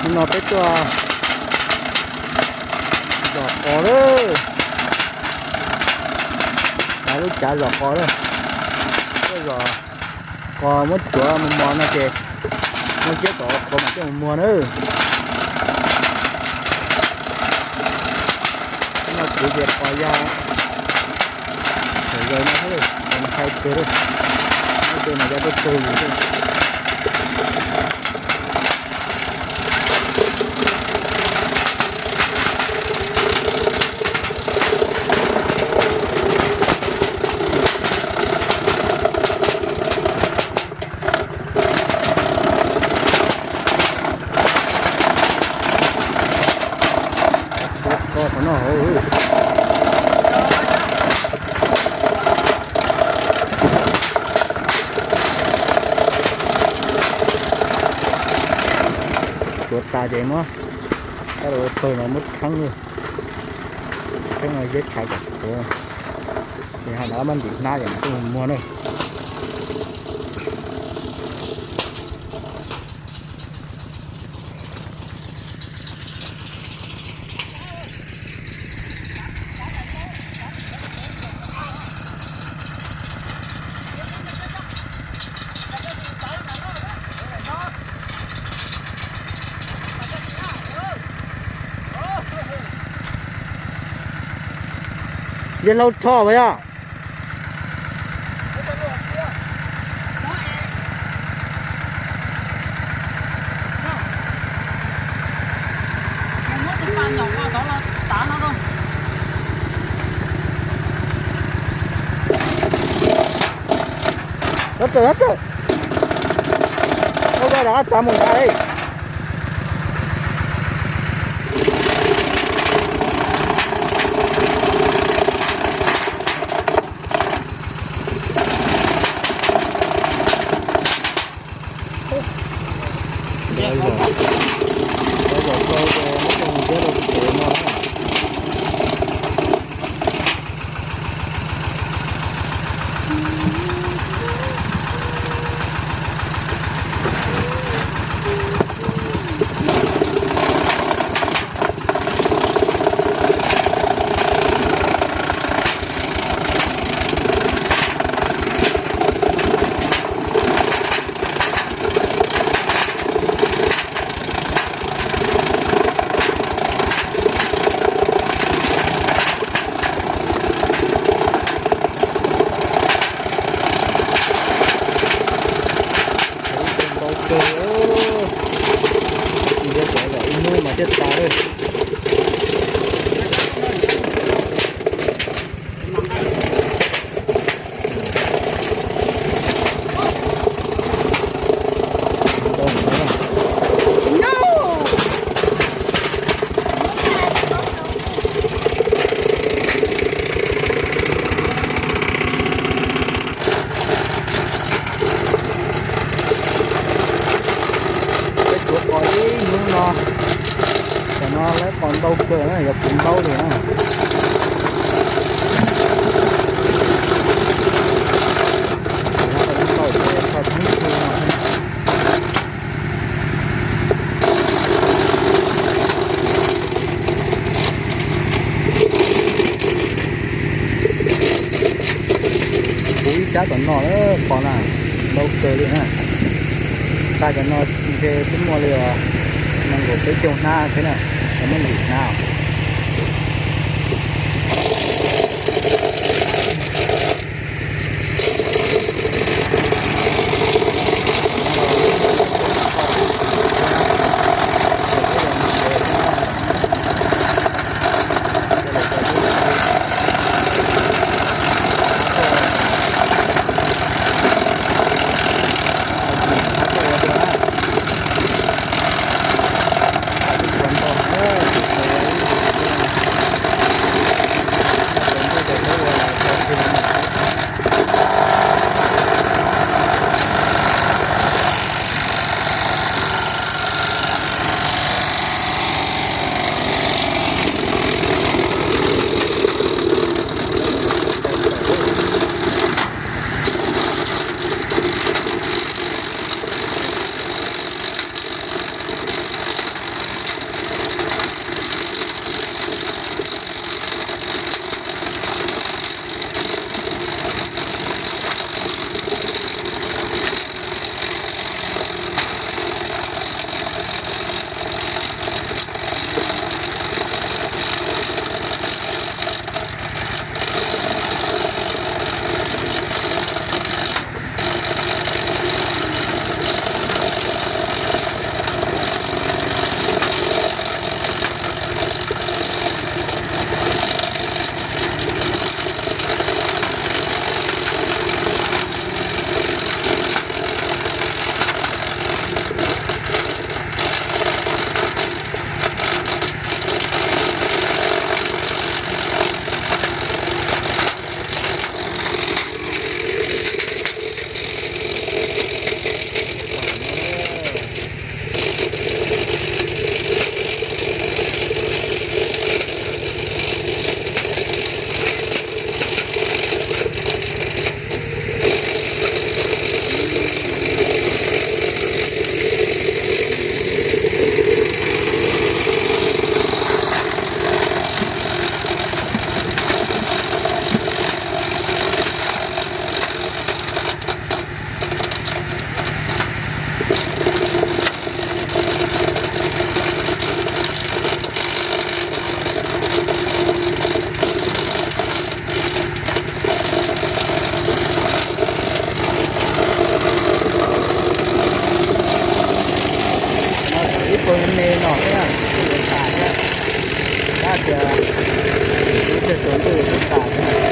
No peb tuaj zom qos lawm, lub cav zom qos lawm, tuaj zom qos muab tsuav mos mos no ces muab kiag tom qhov mas coj mus muag na. No kuv ces qos yog thaum zaws no thiab, qos ntshai kawg li, lub caij no yog tuaj tsaug yus thiab. Tsuav qos qhov no hauv. Tsuav tas ces muab, tab ua pawg no muab rheeb, rheeb no ziab tshav kom qhuav, ces ho rov maj ntim hnab ces mam coj mus muag na. Yawg laus rho puas yog? Tab rawm, tab rawm. Ua koj rov qab txav mus nrad li. Zom, zom tau ces muab coj mus ntiab rau tsev no na. Ntau kawg, ntiab kom zom ib hnub mas thiaj tas lawm. Peb tsuav qos ib hnub no, tam no lawv qos ntau kawg na, yuav puv ntaub li na. Ntau ces txog thoob tug no. Puv ib sab tom no lawm qos na, ntau kawg li na. Tag cov no ntshe twb muaj li nees nkaum peb caug hnab thiab na, muab ntim hnab. Me no thiab, yuav tas thiab. Tab tias lub caij tsaus ntuj twb tas thiab.